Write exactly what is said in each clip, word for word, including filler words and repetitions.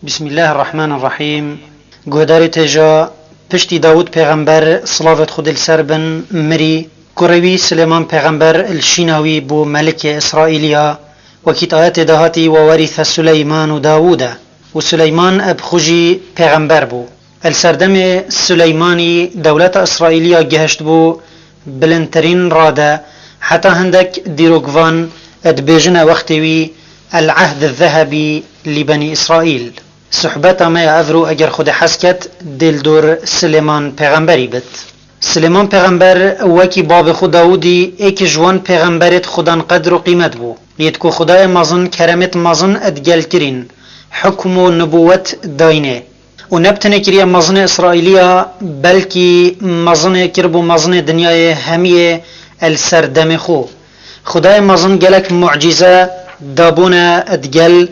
Bismillahirrahmanirrahîm. Guhdarê têja, piştî Dawûd pêxember, silavêt Xwedê li ser bin, mirî, kurê wî Silêman pêxember li şîna wî bû melikê Îsraîliya, wekî di ayetê de hatî, "Wewerîse Suleymanu Dawûde." Û Suleyman bi xwe jî pêxember bû. Li serdemê Suleymanî dewleta Îsraîliya gihiştbû bilindtirîn rade, heta hindek dîrokvan dibêjine wextê wî "El-Ehd Zehebî li Benî Îsraîl." Sohbeta me ya evro, eger Xwedê hez ket, dê li dor Silêman pêxemberî bit. Silêman pêxember wekî babê xwe Dawûdî êk ji wan pêxemberêt Xudan qedr û qîmet bû. Yêt ku Xwedayê mezin keremêt mezin di gel kirîn, hukm û nibûwet dayînê. Û ne bi tenê kiriye mezinê Îsraîliya, belkî mezinê kiribû mezinê dinyayê hemiyê li ser demê xwe. Xwedayê mezin gelek mucîze dabûne di gel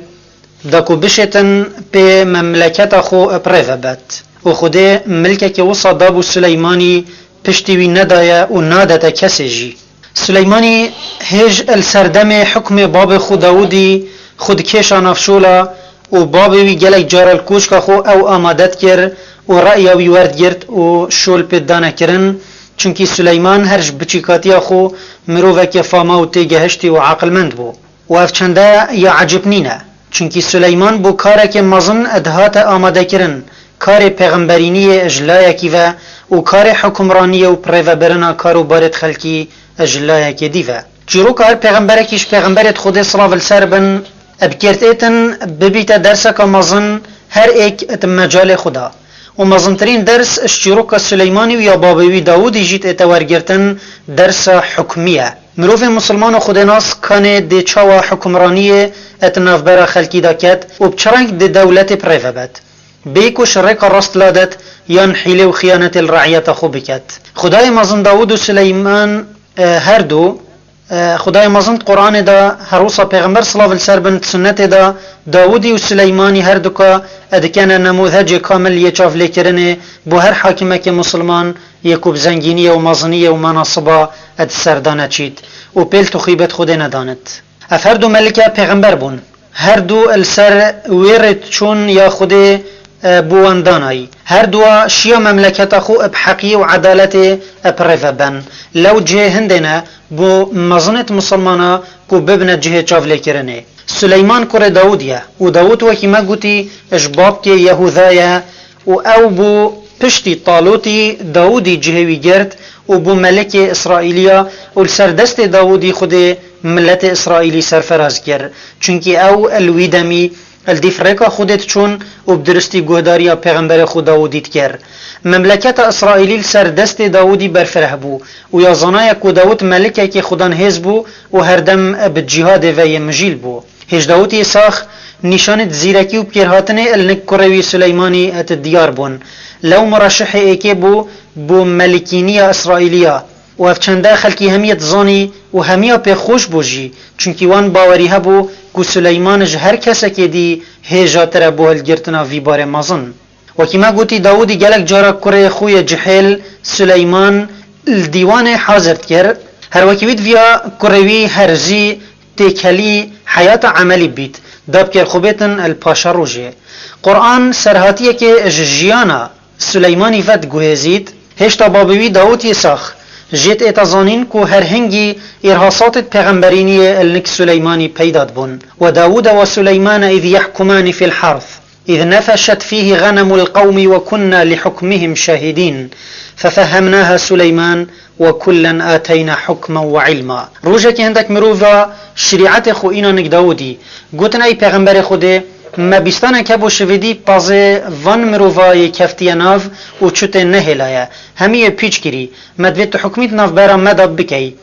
da ku bişêtin pê memleketa xwe bi rê ve bet. Û Xwedê milkekê wisa dabû Suleymanî, piştî wî nedaye û nadete kesê jî. Suleymanî hêj li serdemê hukmê babê xwe Dawûdî xwe dikêşa nav şola û babê wî gelek cara li koşka xwe ew amade dikir û reya wî werdigirt û şol pê dane kirin, çunkî Suleyman her ji biçîkatiya xwe miroveke fama û têgehiştî û aqilmend bû. Û ev çende ya ecib nîne, çunkî Suleyman bû karekê mezin dihate amadekirin, karê pêxemberîniyê ji layekî ve û karê hukimraniyê û birêvebirina kar û barêt xelkî ji layekê dî ve. Çîroka her pêxemberekî ji pêxemberêt Xwedê, silav li ser bin, bi kêrtêtin bibîte derseka mezin her êk di mecalê xwe de. Û mezintirîn ders ji çîroka Suleymanî û ya babê wî Dawûdî jî tête wergirtin, dersa hukmî ye. Mirovê misilman û xwedênas kanê dê çawa hukimraniyê di navbera xelkî de ket û bi çi reng dê dewletê bi rê ve bet? Bê ku ji rêka rast ladet yan hîlê û xiyanetê li reiyeta xwe biket. Xwedayê mezin Dawûd û Suleyman, e, her du, e, Xwedayê mezin di Quranê de, her wisa pêxember, silav li ser bin, di sunnetê de, Dawûdî û Suleymanî her duka dikene nemûzecê kamil yê çavlêkirinê bo her hakimekê misilman yê ku bi zengîniyê û meziniyê û menasiba di ser de neçît û pêl tixûbêt Xwedê nedanit. Ev her du melike pêxember bûn. Her du li ser wê rê diçûn ya Xwedê, e, bo wan danayî. Her dua şiya memleketa xwe bi heqî û edaletê, e, bi rê ve ben. Lew cihê hindê ne, bo mezinêt misilmana ku bibine cihê çavlêkirinê. Suleyman kurê Dawûd ye û Dawûd, wekî me gotî, ji babkê Yehûda ye û ew bû piştî Talûtî Dawûdî cihê wî girt û bû melikê Îsraîliya û li ser destê Dawûdî Xwedê miletê Îsraîlî serferaz kir. Çunkî ew li wî demî li dîf rêka Xwedê diçûn û bi diristî guhdariya pêxemberê xwe Dawûdî dikir. Memleketa Îsraîlî li ser destê Dawûdî berfireh bû û ya zanaye ku Dawûd melikekî Xudan hêz bû û herdem bi cîhadê ve yê mijîl bû. Hêj Dawûdê sax nîşanêt zîrekî û bikêrhatinê li nik kurê wî Suleymanî et diyar bûn. Lew mureşihê êkê bû, bû melikîniya Îsraîliya. Û ev çende xelkî hemiyê dizanî û hemiya pê xweş bû jî, çunkî wan bawerî hebû ku Suleyman ji her kesekê dî hêjatir e bo hilgirtina vî barê mezin. Wekî me gotî, Dawûdî gelek cara kurê xwe yê cihêl Suleyman li dîwanê hazir dikir. Her wekî wî diviya kurê wî herzî têkelî heyata emelî bît, da bi kêrxwebêtin li paşerojê. Quran serhatiyekê ji jiyana Suleymanî vediguhêzît, hêşta babê wî Dawûd yê sax jê diête zanîn ku her hingî îrhasatêt pêxemberîniyê li nik Suleymanî peyda dibûn. "Ve Dawûde ve Suleymane iz yehkumani fil harth." "إذ نفشت فيه غنم القوم وكنا لحكمهم شاهدين، ففهمناها سليمان وكلا آتينا حكما وعلما." Rojekê hindek mirova şerîetê xwe îna nik Dawûdî. Gotin, "Ey pêxemberê Xwedê, me bîstanek hebû şivîdî pazê van mirova yê keftiye nav û çutê nehêlaye. Hemî yê pîç kirî. Me divê tu hukmî di navbera me de bikey."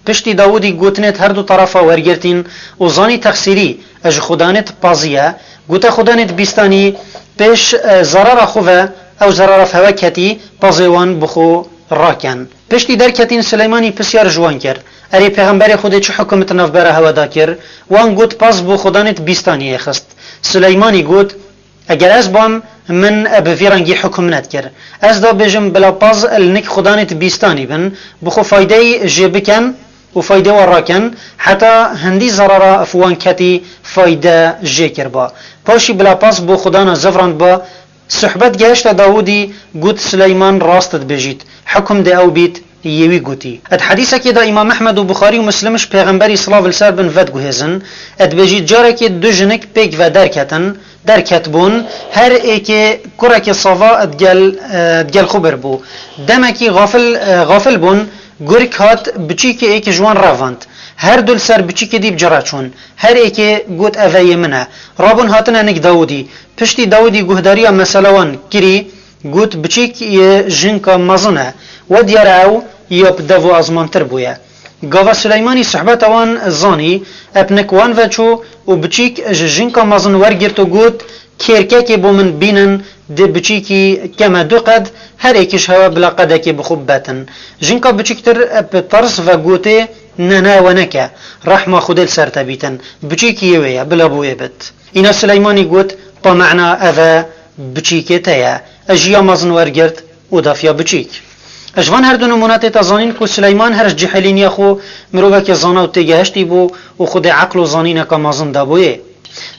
Piştî Dawûdî gotinêt her du terefa wergirtîn û zanî texsîrî ji xudanêt pazî ye, gote xudanêt bîstanî pêş, e, zerara xwe ve, ew zerara feve ketî, pazê wan bi xwe raken. Piştî derketîn Sileymanî pisyar ji wan kir, "Erê pêxemberê Xwedê çi hukum di navbera hewe de kir?" Wan got, "Paz bo xudanêt bîstaniyê xist." Sileymanî got, "Eger ez bam, min bi vî rengî hukum nedikir. Ez da bêjim bila paz li nik xudanêt bîstanî bin, bi xwe faydeyî jê biken, û faydê wan rakin, heta hindî zerara ev wan ketî fayde jê kirba. Paşî bila pas bo Xwedana zevrandba, suhbet gehişte Dawûdî, got, Sileyman rast dibêjît, hukm dê ew bît, yê wî gotî. Di hedîsekê de Îmam Ehmed û Buxarî û Muslim ji Pêxemberî silav li ser bin vediguhêzin, dibêjît, carekê du jinik pêk ve derketin, derketbûn, her êkê kurekê sava digel, e, digel xwe birbû. Demekî xafil, e, xafil bûn, gurk hat, biçîkê êk ji wan revand. Her du li ser biçîkê dî bi cire çûn. Her êkê got, Ev e yê min e. Rabûn hatine nik Dawûdî. Piştî Dawûdî guhdariya mesela wan kirî, got, Biçîk yê jinka mezin e. We diyar e ew ya bi dev û ezmantir bûye. Gava Sileymanî suhbeta wan zanî, epnik wan ve çû û biçîk ji jinka mezin wergirt û got, Kêrkekê bo min bînin, dê biçîkî keme du qed, her êkî ji hewe bila qedekê bi xwe bibetin. Jinka biçîktir bi tirs ve gotê, Ne, ne, we neke. Rehma Xwedê li ser te bîtin. Biçîkî yê wê ye, bila bi wê bit. Îna Sileymanî got, Tamena ev e, biçîkê te ye. Ez jî ya mezin wergirt û dafiya biçîk. Ji van her du nimûna tête zanîn ku Sileyman her ji cihilîniya xwe mirovekê zana û têgehiştî bû û Xwedê eql û zanîneke mezin dabûyê.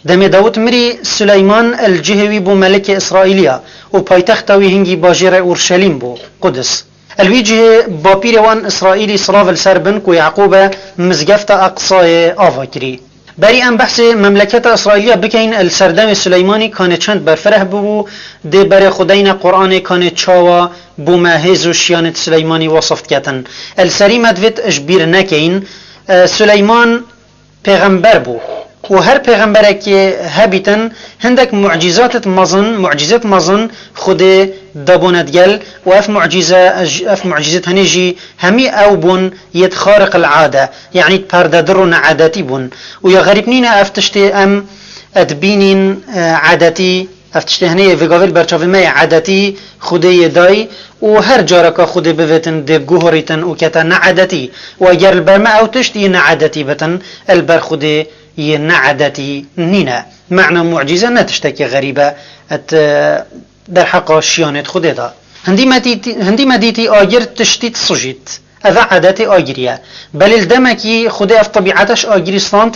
Demê Dawûd mirî, Sileyman li cihê wî bû melikê Îsraîliya û paytexta wî hingî bajêrê Urşelîm bû, Qudis. Li wî cihê bapîrê wan Îsraîlî silav li ser bin ku Yaqûb e mizgefta Eqsayê ava kirî. Berî em behsê memleketa Îsraîliya bikeyin, li serdemê Sileymanî kanê çend berfireh bûbû, dê berê xwe deyne Quranê kanê çawa bû me hêz û şiyanê di Sileymanî wesif diketin. Li serî me divêt ji bîr nekeyin, e, Sileyman pêxember bû û her pêxemberekê hebîtin hindek mucîzatêt mezin, mucîzêt mezin Xwedê dabûne digel û ev mucîze, ev mucîzêt henê jî hemî ew bûn yêt xariq el ade, yanî perdedir û needetî bûn. Û ya xerîb nîne ev tiştê em dibînîn, e, edetî, ev tiştê henê yê vê gavê li berçavê me yê edetî Xwedê yê dayî û her careka Xwedê bivêtin dê biguhorîtin û kete needetî. Û eger li ber me ew tişt yê needetî bitin, li ber Xwedê yê needetî nîne. Mena mucîze ne tiştekî xerîb e, et, e, derheqa şiyanêt Xwedê de. Hindî me dîtî, hindî me dîtî agir tiştî disijît. Ev e edetê agirî ye. Belê li demekî Xwedê ev tebîete ji agirî stand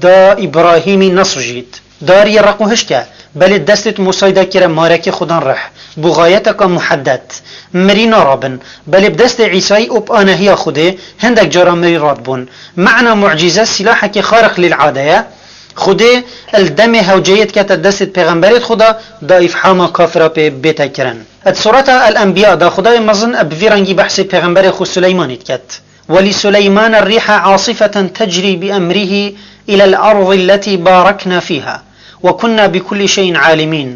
da Îbrahîmî nesijît. Dar yê req û hişk e. Belê destêt Mûsayî de kire marekê Xudan rih. Bû xayeteka muheddet. Mirî narabin. Belê bi destê Îsayî û bi anehiya Xwedê hindek cara mirî radibûn. Mena mucîze sîlahekê xariq lîl ade ye. Xwedê li demê hewceyê dikete destê pêxemberê xwe de, da îfhama kafira pê bête kirin. Di sureta El-Enbiya de Xwedayê mezin bi vî rengî behsê pêxemberê xwe Suleymanî diket. ولسليمان الريح عاصفة تجري بأمره إلى الأرض التي باركنا فيها وكنا بكل شيء عالمين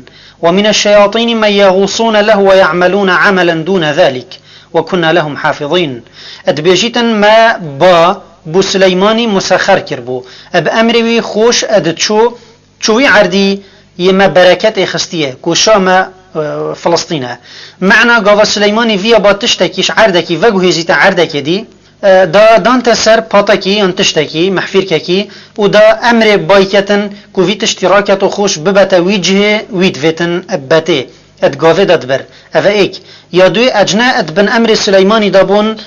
ومن الشياطين من يغوصون له ويعملون عملا دون ذلك وكنا لهم حافظين. Dibêjîtin me ba bo Sileymanî musexer kiribû. Bi emrê wî xweş diçû, çû wî erdî yê me bereketê xistiye, ku Şam e, e, Filistîn e. Mena gava Sileymanî viya ba tiştekî ji erdekî veguhêzîte erdekê dî, e, da dante ser patekî yan tiştekî, mehfîrkekî, û da emrê bayketin ku vî tiştî raket û xweş bibete wî cihê, wî divêtin betê. Di gavê de dibir. Ev e êk. Ya duyê ecne di bin emrê Sileymanî de bûn,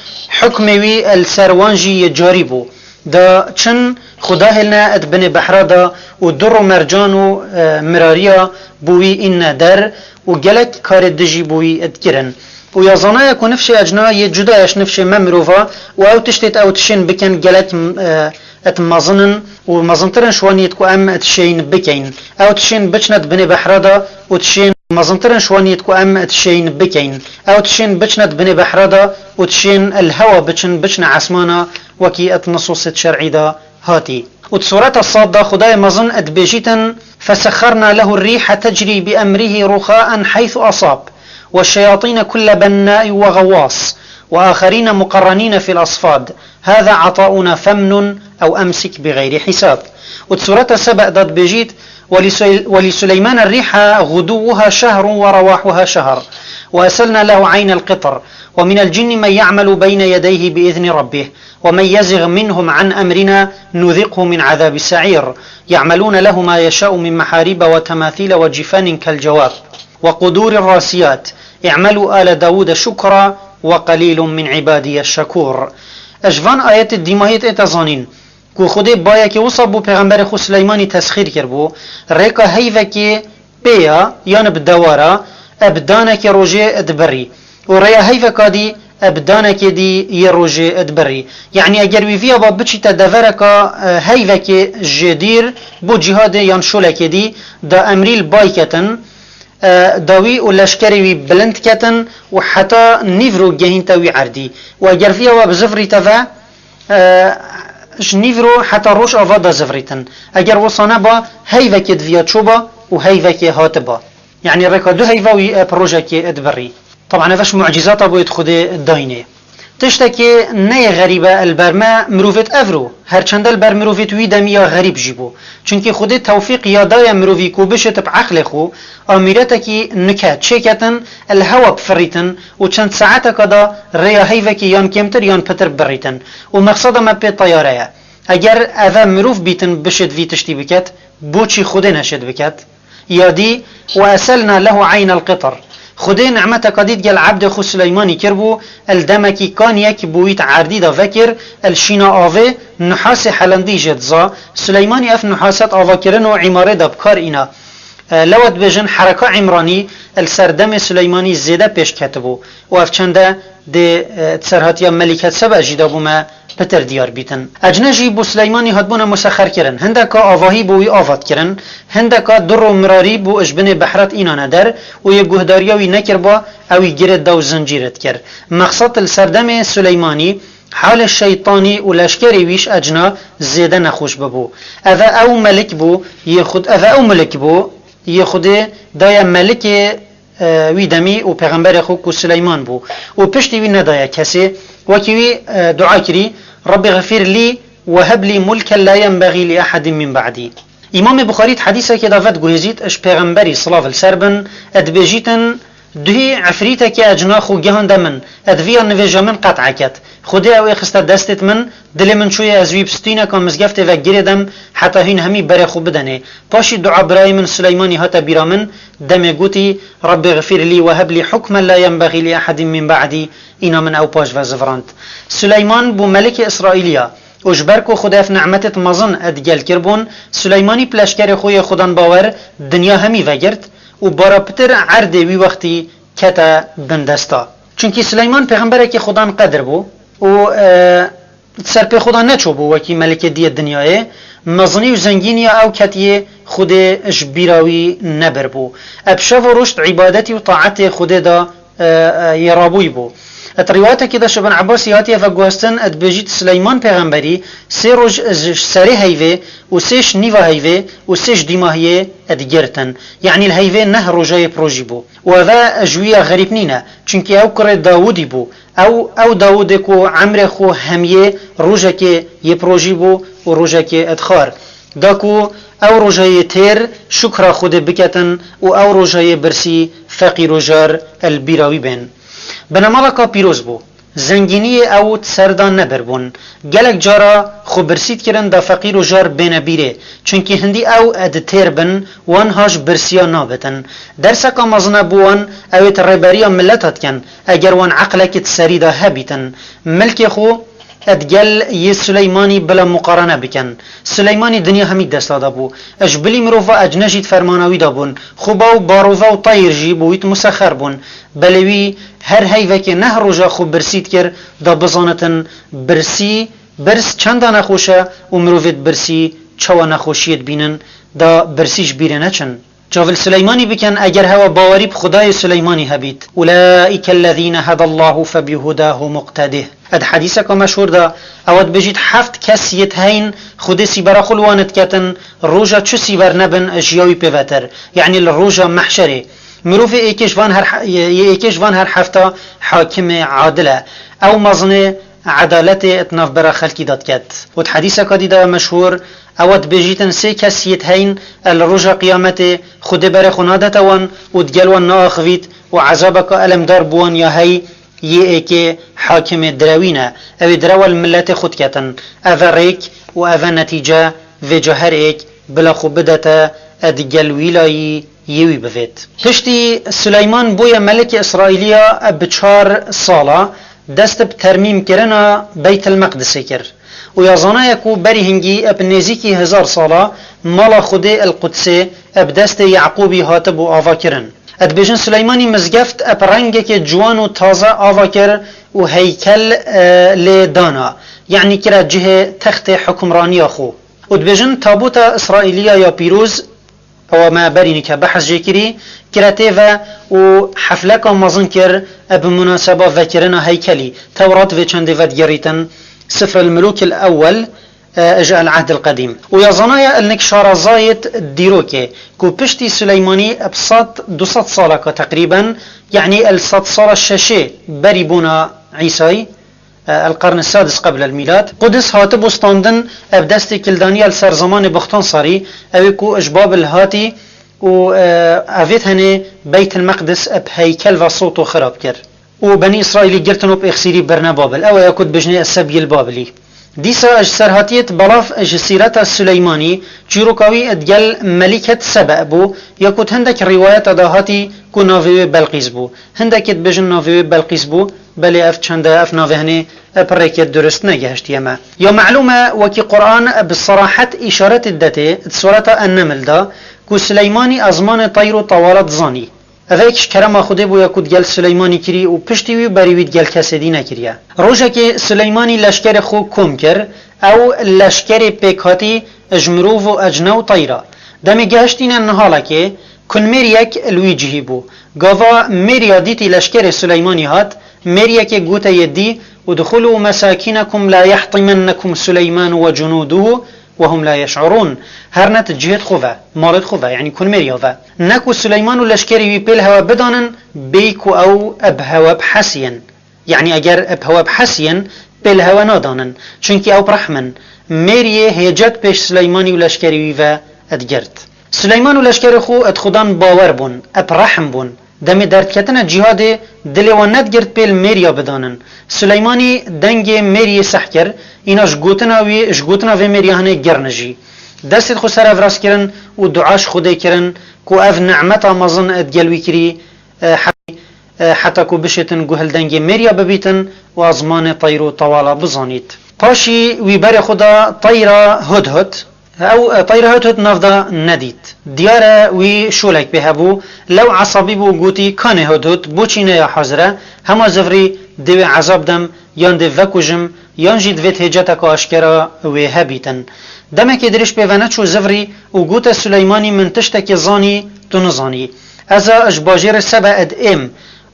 hukmê wî li ser wan jî yê carî bû. Da çin xwe dahêline di binê behra de û dir û mercan û, e, mirariya bo wî îne der û gelek karê dijî bo wî dikirin. Û ya zanaya ku nifşê ecna yê cuda ye ji nifşê me mirova û ew tiştêt ew dişên bikin gelek, e, et mezin in û mezintir in ji wan yêt ku em dişên bikeyn. Ew dişên biçine di binê behra de û dişên mezintir in ji wan yêt ku em dişên bikeyn. Ew dişên biçine di binê behra de û dişên li hewa biçin, biçine esmana, wekî et nisûsêt şer'î de hatî. Û di sureta Sad de Xwedayê mezin dibêjîtin, فسخرنا له الريح تجري بأمره رخاء حيث أصاب والشياطين كل بناء وغواص وآخرين مقرنين في الأصفاد هذا عطاؤنا فامنن أو أمسك بغير حساب. Û di sureta Sebe de dibêjît, ولسل-، ولسليمان الريح غدوها شهر ورواحها شهر وأسلنا له عين القطر ومن الجن من يعمل بين يديه بإذن ربه ومن يزغ منهم عن أمرنا نذقه من عذاب السعير يعملون له ما يشاء من محاريب وتماثيل وجفان كالجواب وقدور الراسيات اعملوا آل داود شكرا وقليل من عبادي الشكور. Ji van ayetê dîmahiyê tête zanîn ku Xwedê bayekê wisa bo pêxemberê xwe Sileymanî tesxîr kiribû, rêka heyvekê pê ya, yan bi dewara, eb danekê rojê dibirî. Û rêya heyveka dî eb danekê dî yê rojê dibirî. Yanî eger wî viya ba biçîte devereka, e, heyvekê jêdîr bo cîhadê yan şolekê dî, da emrî li bay ketin, e, da wî û leşkerê wî bilind ketin û heta nîvro gehînte wî erdî. Û eger viya we bizivrîte ve, e, ji nîvro heta roj ava da zivrîtin. Eger wisa neba, heyvekê diviya çûba û heyvekê hatiba. Yanî rêka du heyva wî, e, bi rojekê dibirî. Taban ev ji mucîzata bo yê Xwedê dayînê. Tiştekê neyê xerîb e li ber me, mirovêt evro, her çende li ber mirovêt wî demî ya xerîb jî bû. Çunkî Xwedê tewfîq ya daye mirovî ku bişêt bi eqlê xwe, amîretekî nike çêketin, li hewa bifirîtin û çend saeteka da rêya heyvekî yan kêmtir yan pitir birîtin. Û mexseda me pê teyare ye. Eger eve mirov bîtin bişêt vî tiştî biket, boçî Xwedê neşêt biket? Ya dî, "Ve eselna lehu eynel qitr." Xwedê nimeteka dî digel ebdê xwe Sileymanî kiribû, el demekî kaniyek bo wî di erdî de vekir, el şîna avê, nuhasê helandî jê diza, Sileymanî ev nuhaset avakirin û îmarê de bi kar îna. E, lewa dibêjin hereka Îmranî, el ser demê Sileymanî zêde pêş ketibû û ev çende dê, e, serhatiya Melîket Seba jî de bo me pitir diyar bîtin. Ecne jî bo Sileymanî hatbûne musexer kirin. Hindeka avahî bo wî ava dikirin, hindeka dur û mirarî bo ji binê behra de înane der û yê guhdariya wî nekirba, ew wî girêt da û zincîr dikir. Mexsed li ser demê Sileymanî, halê şeytanî û leşkerê wî ji ecna zêde nexweş bibû. Eve ew melik bû, yê Xwed-, eve ew milik bû, yê Xwedê daye melikê e, wî demî û pêxemberê xwe ku Sileyman bû û piştî wî nedaye kesê. Wekî wî, e, dua kirî, "Rabbî xfir lî we heb lî mulken la yenbexî lî ehedin min ba'dî." Îmamê Buxarî di hedîsekê de vediguhêzît, ji pêxemberî silav li ser bin, e, dibêjîtin, "Duhî efrîtekê ecna xwe gihande min, e, di viya nivêja min qet'e ket. Xwedê ew ê xiste destêt min, dilê min çûye ez wî bi stîneka mizgeftê ve girêdem heta hîn hemî berê xwe bidenê. Paşî dua birayê min Sileymanî hate bîra min, demê gotî, 'Rabbî xfir lî we heb lî hukmen la yenbexî lî ehedin min ba'dî', îna min ew paş ve zivrand." Sileyman bû melikê Îsraîliya û ji ber ku Xwedê ev nimetêt mezin digel kiribûn, Sileymanî bi leşkerê xwe yê Xudan bawer dinya hemî vegirt û bara pitir erdê wî wextî kete bin desta. Çunkî Sileyman pêxemberekî Xudan qedir bû û, e, di ser pê xwe de neçûbû wekî melikê diyê dinyayê, mezinî û zengîniya ew ketiyê Xwedê ji bîra wî nebiribû. E, bi şev û roj di îbadetî û taetê Xwedê de, e, e, yê rabûyî bû. E, di rîwayetekî de ji Ibn Ebbasî hatiye veguhestin, e, dibêjît Sileyman pêxemberî sê roj ji serê heyvê û sê ji nîva heyvê û sê ji dîmahiyê, e, digirtin. Yanî li heyvê neh rojayê pirojî bû. Û eve ji wî ya xerîb nîne, çunkî ew kurê Dawûdî bû. Ew, ew Dawûdê ku emrê xwe hemiyê rojekê yê pirojî bû û rojekê dixwar. Da ku ew rojayê têr şukra Xwedê biketin û ew rojayê birsî feqîr û jar el bîra wî bên. Binemaleka pîroz bû. Zengîniyê ew di ser de nebir bûn. Gelek cara xwe birsî dikirin da feqîr û jar bêne bîrê. Çunkî hindî ew di têr bin, wan ha ji birsiya nabitin. Derseka mezin e bo wan, ew ê di rêberiya mileta dikin, eger wan eqlekî di serî de hebîtin. Milkê xwe digel yê Sileymanî bila muqarene bikin. Sileymanî dinya hemî desta de bû. Ji bilî mirova ecne jî di fermana wî de bûn. Xuba û barova û teyr jî bo wî di musexer bûn. Belê wî her heyvekê neh roja xwe birsî dikir, da bizanitin birsî, birs çenda nexweş e û mirovêt birsî çawa nexweşiyê dibînin, da birsî ji bîrê neçin. Cavil Sileymanî bikin, eger hewa bawerî bi Xwedayê Sileymanî hebît. "Ulaîkellezîne hedallahu febihudâhu muqtedih." Ed hedîseka meşhûr de, ewa dibêjît, heft kes yêt heyn, Xwedê sîbera xwe li wan diketin, roja çi sîber nebin, ji ya wî pêvetir. Yanî li roja mehşerê. Mirovê êkê ji van her he-, yê êkê ji van her hefta hakimê adil e. Ew mezinê edaletê di navbera xelkî de diket. Û di hedîseka dî de meşhûr, ewa dibêjîtin sê kes yêt heyn, e li roja qiyametê Xwedê berê xwe nadete wan û digel wan naaxivît û ezabeka elemdar bi wan ya hey, yê êkê hakimê direwî ne. Ew ê direwa li miletê xwe diketin. Ev e rêk û ev e netîce, vêca her êk bila xwe bidete, e digel wî layî yê wî bivêt. Piştî Sileyman bûye melikê Îsraîliya bi çar sala, dest bi termîmkirina Beytil Meqdisê kir û ya zanaya ku berî hingî eb nêzîkî hezar sala mala Xwedê El Qudsê eb destê Yaqûbî hatibû avakirin. Dibêjin Suleymanî mizgeft eb rengekê ciwan û taze ava kir û heykel, e, lê dana, yanî kire cihê textê hukimraniya xwe. Û dibêjin tabûta Îsraîliya ya pîroz, ewa me berî nîke behs jê kirî, kire tê ve û hefleka mezin kir bi munaseba vekirina heykelî. Tewrat vê çendê vedigerîtin, Sifr el-Mulûk el-Ewwel, e, ji El-Ehd el-Qedîm. Û ya zanaya el nik şarazayêt dîrokê, ku piştî Suleymanî bi sed, du sed saleka teqrîben, yanî el sed sala şeşê berî bûna Îsayî, e, el-Qern Sadis qebl el-Mîlad, Qudis hatibû standin eb destê Kildaniya li ser zemanê Buxtansarî, ew ê ku ji Babil hatî û, e, evê tenê Beyt el-Meqdis eb heykel ve soto xirab kir. Û Benî Îsraîlî girtin û bi êxsîrî birine Babil. Ew e ya ku dibêjinê Es-Sebyî el-Babilî. Dîsa ji serhatiyê belav ji sîreta Suleymanî, çîroka wî digel Melîket Sebe bû, ya ku hindek rîwayeta de hatî ku navê wê Belqîs bû. Hindekê dibêjin navê wê Belqîs bû, belê ev çende, ev navê henê, e, pirrêkê durist negehiştiye me. Ya melûm e, wekî Quran bi serahet îşaretê didetê, di sureta En-Neml de, ku Suleymanî ezmanê teyr û tewala dizanî. Ev yek ji kerema Xwedê bû ya ku digel Suleymanî kirî û piştî wî û berî wî digel kesê dî nekiriye. Rojekê Suleymanî leşkerê xwe kom kir, ew leşkerê pêkhatî ji mirov û ecne û teyra. Demê gehiştîne nihalekê, kunmêriyek li wî cihî bû. Gava mêriya dîtî leşkerê Suleymanî hat, mêriyekê gote yê dî, "Udxulû mesakînekum la yehtimennekum Suleyman ve cunûduhu." Wehum la yeş'urûn. Herne ti cihêt xwe ve, malêt xwe ve, yanî kunmêriya ve. Ne ku Suleyman û leşkerê wî pêl hewe bidanin, bêyî ku ew eb hewe bihesiyên. Yanî eger eb hewe bihesiyên, pêl hewe nadanin. Çunkî ew bi rehm in. Mêriyê hêcet pêş Suleymanî û leşkerê wî ve digirt. Suleyman û leşkerê xwe di Xudan bawer bûn, eb rehm bûn. Demê derdketine cîhadê, dilê wan nedigirt pêl mêriya bidanin. Suleymanî dengê mêriyê seh kir, îna ji gotina wî, ji gotina vê mêriya hinê girin jî. Destê xwe ser ev rast kirin û dua ji Xwedê kirin ku ev nimeta mezin digel wî kirî, e, he-, e, heta ku bişêtin guhil dengê mêriya bibîtin û ezmanê teyr û tewala bizanît. Paşî wî berê xwe da teyra hudhud. Ew, e, teyra hudhud nav da nedît. Diyar e wî şolek pê hebû, lew esabî bû û gotî, "Kanê hudhud, boçî ne ya hazir e, hema zivrî dê wê ezab dem, yan dê vekujim, yan jî divêt hêceteka aşkera wê hebîtin." Demekê dirêj pê ve neçû zivrî û gote Suleymanî, "Min tiştekê zanî, tu nizanî. Ez a ji bajêrê Sebe ed êm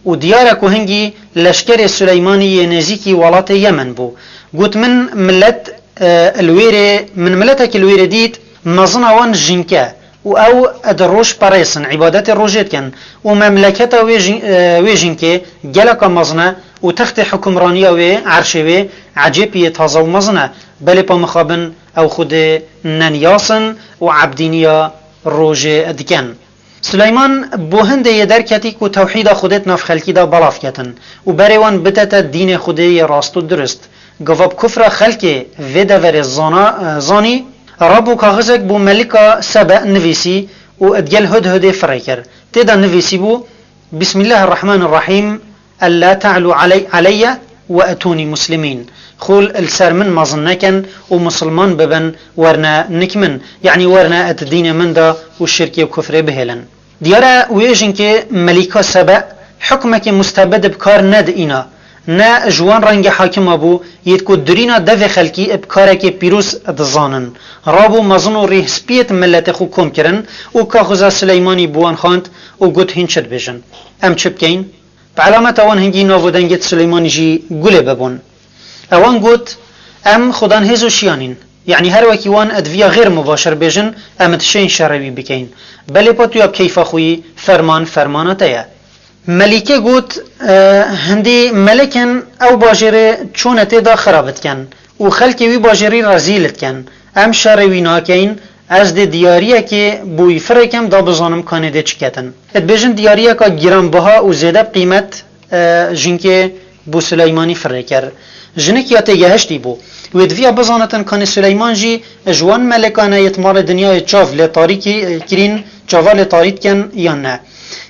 û diyar e ku hingî leşkerê Suleymanî yê nêzîkî welatê Yemen bû. Got, min milet, e, li wêrê, min miletekî li wêrê dît, mezina wan jink e û ew di roj perêsin, îbadetê rojê dikin û memleketa wê jin-, e, wê jinkê geleka mezin e û textê hukimraniya wê, erşê wê ecêbî yê taze û mezin e. Belê pa mixabin ew Xwedê nenyasin û ebdîniya rojê dikin." Suleyman bo hindê yê derketî ku tewhîda Xwedê di nav xelkî de belav ketin û berê wan bidete dînê Xwedê yê rast û dirust. Gava bi kufra xelkê vê deverê zana, zanî, rabû kaxizek bo Melika Sebe nivîsî û digel Hudhudê firê kir. Tê de nivîsî bû, "Bismillahirrahmanirrahîm, ella te'lu aley-, aleyye ve etûnî muslimîn." Xul li ser min mezin nekin û misilman bibin, werne nik min, yanî werne et dînê min de û şirkê û kufrê bihêlin. Diyar e wê jinkê Melîka Sebe hukmekê mustebid bi kar nediîna, ne ji wan rengê hakima bû, yêt ku durîna devê xelkî bi karekê pîroz dizanin. Rabû mezin û rîh spiyêt miletê xwe kom kirin û kaxuza Sileymanî bi wan xwend û got, hîn çi dibêjin? Em çi bikeyn? Bi elameta wan hingî nav û dengê Sileymanî jî gulê bibûn. Ewan got, em xudan hêz û şiyan în. Yanî her wekî wan di viya xêr mubaşir bêjin, em dişên şerê wî bikeyn. Belê pa tu ya bi keyfa xwe yî, ferman, fermana te ye. Melîke got, e, hindî melek in, ew bajêrê çûne tê de xirab dikin û xelkê wî bajêrî rezîl dikin. Em şerê wî nakeyn, ez dê diyariyekê bo wî firêkim da bizanim kanê dê çi ketin. Dibêjin diyariyeka giranbiha û zêde bi qîmet, e, jinkê bo Sileymanî firê kir. Jinik ya têgehiştî bû. Wê diviya bizanitin kanê Sileyman jî ji wan melekane yêt malê dinyayê çav lê tarî ki-, kirîn, çava lê tarî dikin yan ne.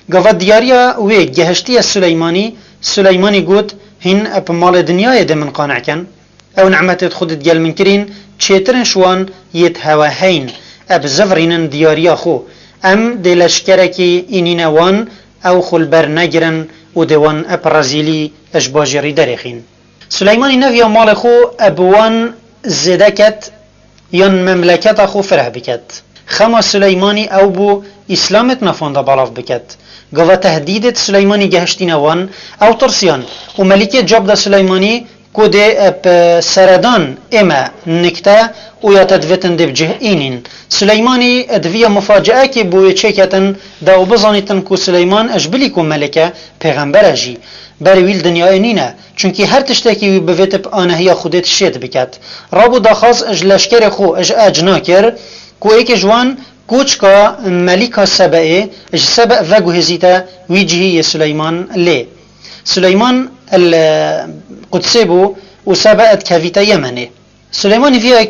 Gava diyariya wê gehiştiye Sileymanî, Sileymanî got, Hîn eb malê dinyayê dê min qane ken? Ew nimetêd Xwedê digel min kirîn, çêtirin ji wan yêd hewe heyn. Eb zivirînin diyariya xwe. Em dê leşkerekî înîne wan, ew xwe li ber negirin û dê wan eb rezîlî ji bajêrî derêxîn. Suleymanî neviya malê xwe eb wan zêde ket yan memleketa xwe fireh biket. Xema Suleymanî ew bû Îslamêd nafan de belav biket. Gava tehdîdêd Suleymanî gehiştîne wan, ew tirsiyan û Melîkê cab da Suleymanî ku dê eb seredan ê me nikte û ya te divêtin dê bi cih înîn. Suleymanî di viya mufaceekê bo wê çêketin da û bizanîtin ku Suleyman ji bilî ku melek e, pêxember e jî. Berê wî li dinyayê nîne. Çunkî her tiştekî wî bivêt bi anehiya Xwedê şêd biket. Rabû daxwaz ji leşkerê xwe ji ecna kir ku êkê ji wan koçka Melîka Sebeê ji Sebe veguhêzîte wî cihî yê Suleyman lê. Suleyman el Qudsê bû û Sebe dikevîte Yemenê. Suleymanî viya, e,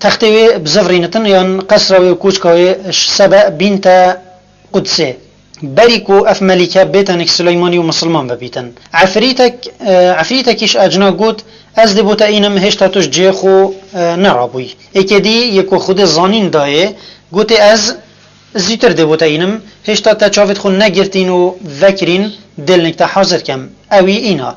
textê wê bizivirînitin yan qesra wê û koçka wê ji Sebe bînte Qudsê. Berî ku ev melîke bêtenik Suleymanî û misilman bibîtin. Efrîtek, e, efrîtekî ji ecna got, ez dê bo te înim, hêşta tu ji cihê xwe, e, nerabûyî. Êkê dî yê ku Xwedê zanîn dayê, gotê ez zîtir dê bo te înim, hêşta te çavêd xwe negirtîn û vekirîn, dê li nik te hazir kem. Ewî îna.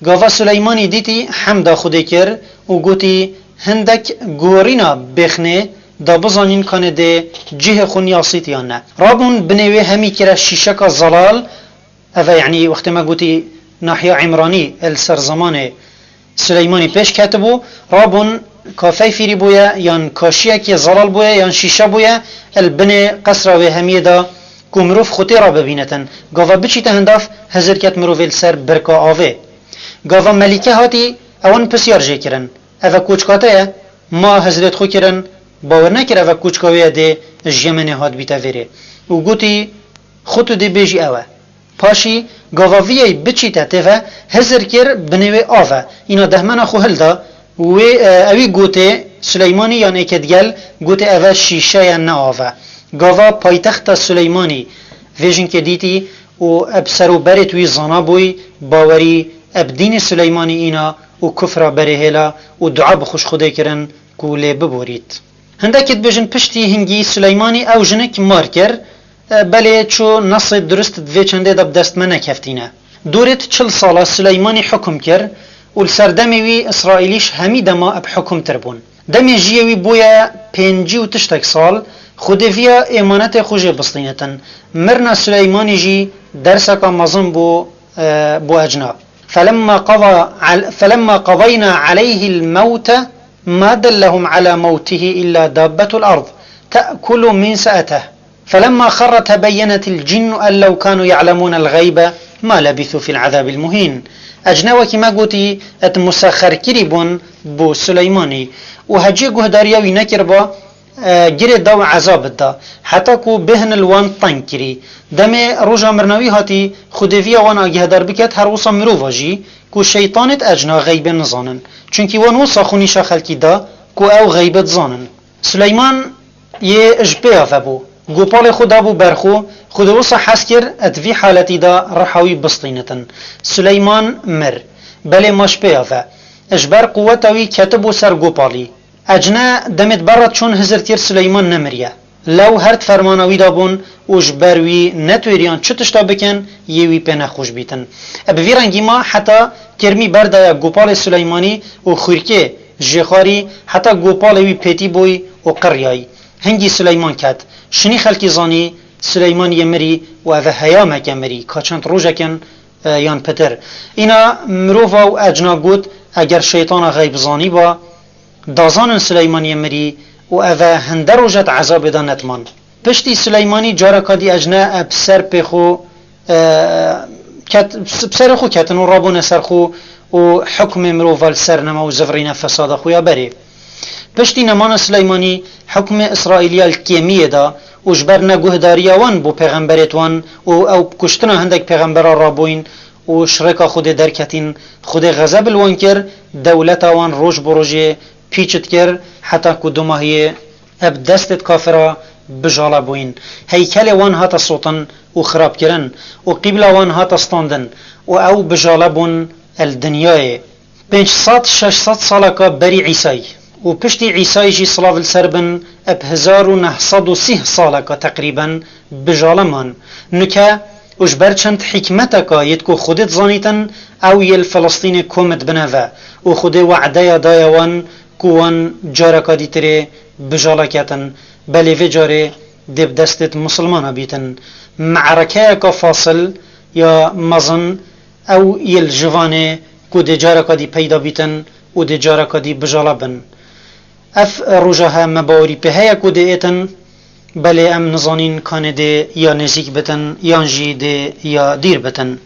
Gava Suleymanî dîtî hemda Xwedê kir û gotî, hindek gorîna bêxnê da bizanîn kanê dê cihê xwe niyasît yan ne. Rabûn binê wê hemî kire şîşeka zelal, ev e, yanî wextê me gotî nahiya Îmranî, el ser zemanê Suleymanî pêş ketibû, rabûn ka feyfîrî bûye, yan kaşiyekê zelal bûye, yan şîşe bûye, el binê qesra wê hemiyê da ku mirov xwe tê re bibînitin. Gava biçîte hindav, hizir ket mirovê li ser birka avê. Gava melîke hatî, ewan pisyar jê kirin. Eve koçka te ye? Ma hizrêt xwe kirin, bawer nekir eve koçka wê ye dê ji Yemenê hat bîte vêrê. Û gotî, xwe tu dê bêjî ew e. Paşî gava vî yey biçîte tê ve, hizir kir binê wê av e. Îna dehmena xwe hilda, wê, e, ewî gotê, Suleymanî yan êkê digel, gotê eve şîşe ye ne av e. Gava paytexta Suleymanî vê jinkê dîtî û eb ser û berêt wî zana bûy, bawerî eb dînê Suleymanî îna û kufra berê hêla û dua bi xwe ji Xwedê kirin ku lê biborît. Hindekê dibêjin piştî hingî Suleymanî ew jinik mar kir, e, belê ço nesê durist di vê çendê de bi dest me nekeftîne. Dorêt çil sala Suleymanî hukum kir û li ser demê wî Îsraîlî ji hemî dema bi hukumtir bûn. Demê jiyê wî bûye pêncî û tiştek sal, Xwedê viya êmanetê xwe jê bistînitin. Mirina Suleymanî jî derseka mezin bû, e, bo ecna. فلما قضى عل-، فلما قضينا عليه الموت ما دلهم على موته إلا دابة الأرض تأكل من سأته. فلما خر تبينت الجن أن لو كانوا يعلمون الغيب ما لبثوا في العذاب المهين. Ecne wekî me gotî, et musexer kirî bûn bo Suleymanî û hecî guhdariya wî nekiriba, e, girê da û ezabit da, heta ku bêhn li wan teng kirî. Demê roja mirina wî hatî, Xwedê viya wan agehdar biket, her wisa mirova jî, ku şeytanêt ecna xeybê nizanin. Çunkî wan wisa xwe nîşa xelkî da, ku ew xeybê dizanin. Suleyman yê ji pêya vebû. Gopalê xwe dabû ber xwe, Xwedê wisa hez kir, et vî haletî da riha wî bistînitin. Suleyman mir. Belê ma ji pêya ve. Ji ber quweta wî ketibû ser gopalî. Ecne demêt berra çûn hizir kir Suleyman nemiriye. Lew her di fermana wî de bûn û ji ber wî netwêriyan çi tişta bikin, yê wî pê nexweş bîtin. E, bi vî rengî ma heta kirmî berdaya gopalê Suleymanî û xwîrkê jêxarî heta gopalê wî pêtî bûy û qirriyayî. Hingî Suleyman ket. Şinî xelkî zanî Suleyman yê mirî û eve heyameke mirî, ka çend rojekin, e, yan pitir. Îna mirova û ecna got, eger şeytana xeyb zanîba, dazanin Suleyman yê mirî û eve hinde rojet ezabê de netman. Piştî Suleymanî careka dî ecne, e, bi ser pê xwe, e, ket, bi serê xwe ketin û rabûne ser xwe û hukmê mirova li ser nema û zivirîne fesada xwe ya berê. Piştî nemana Suleymanî hukmê Îsraîliya li kêmiyê da û ji ber neguhdariya wan bo pêxemberêt wan û ew bi kuştina hindek pêxembera rabûyn û ji rêka Xwedê derketîn, Xwedê xezeb li wan kir, dewleta wan roj bi rojê pîçit kir, heta ku dumahiyê eb destêt kafira bijale bûyn. Heykelê wan hate sotin û xirabkirin û qîbla wan hate standin û ew bijale bûn, El dinyayê pênc sed şeş sed saleka berî Îsay û piştî Îsay jî silav li ser bin eb hezar û neh sed û sîh saleka teqrîben bijale man. Nuke û ji ber çend hikmeteka yêt ku Xwedê dizanîtin ew yê li Filistînê kom dibine ve û Xwedê we'deya daye wan ku wan careka dîtirê bijale ketin, belê vê carê dê bi destêt misilmana bîtin. Me'rekeyeka fasil ya mezin ew yê li jivanê ku dê careka dî peyda bîtin û dê careka dî bijala bin. Ev roja he me bawerî pê heye ku dê êtin, belê em nizanîn kanê dê ya nêzîk bitin yan jî dê ya dîr bitin.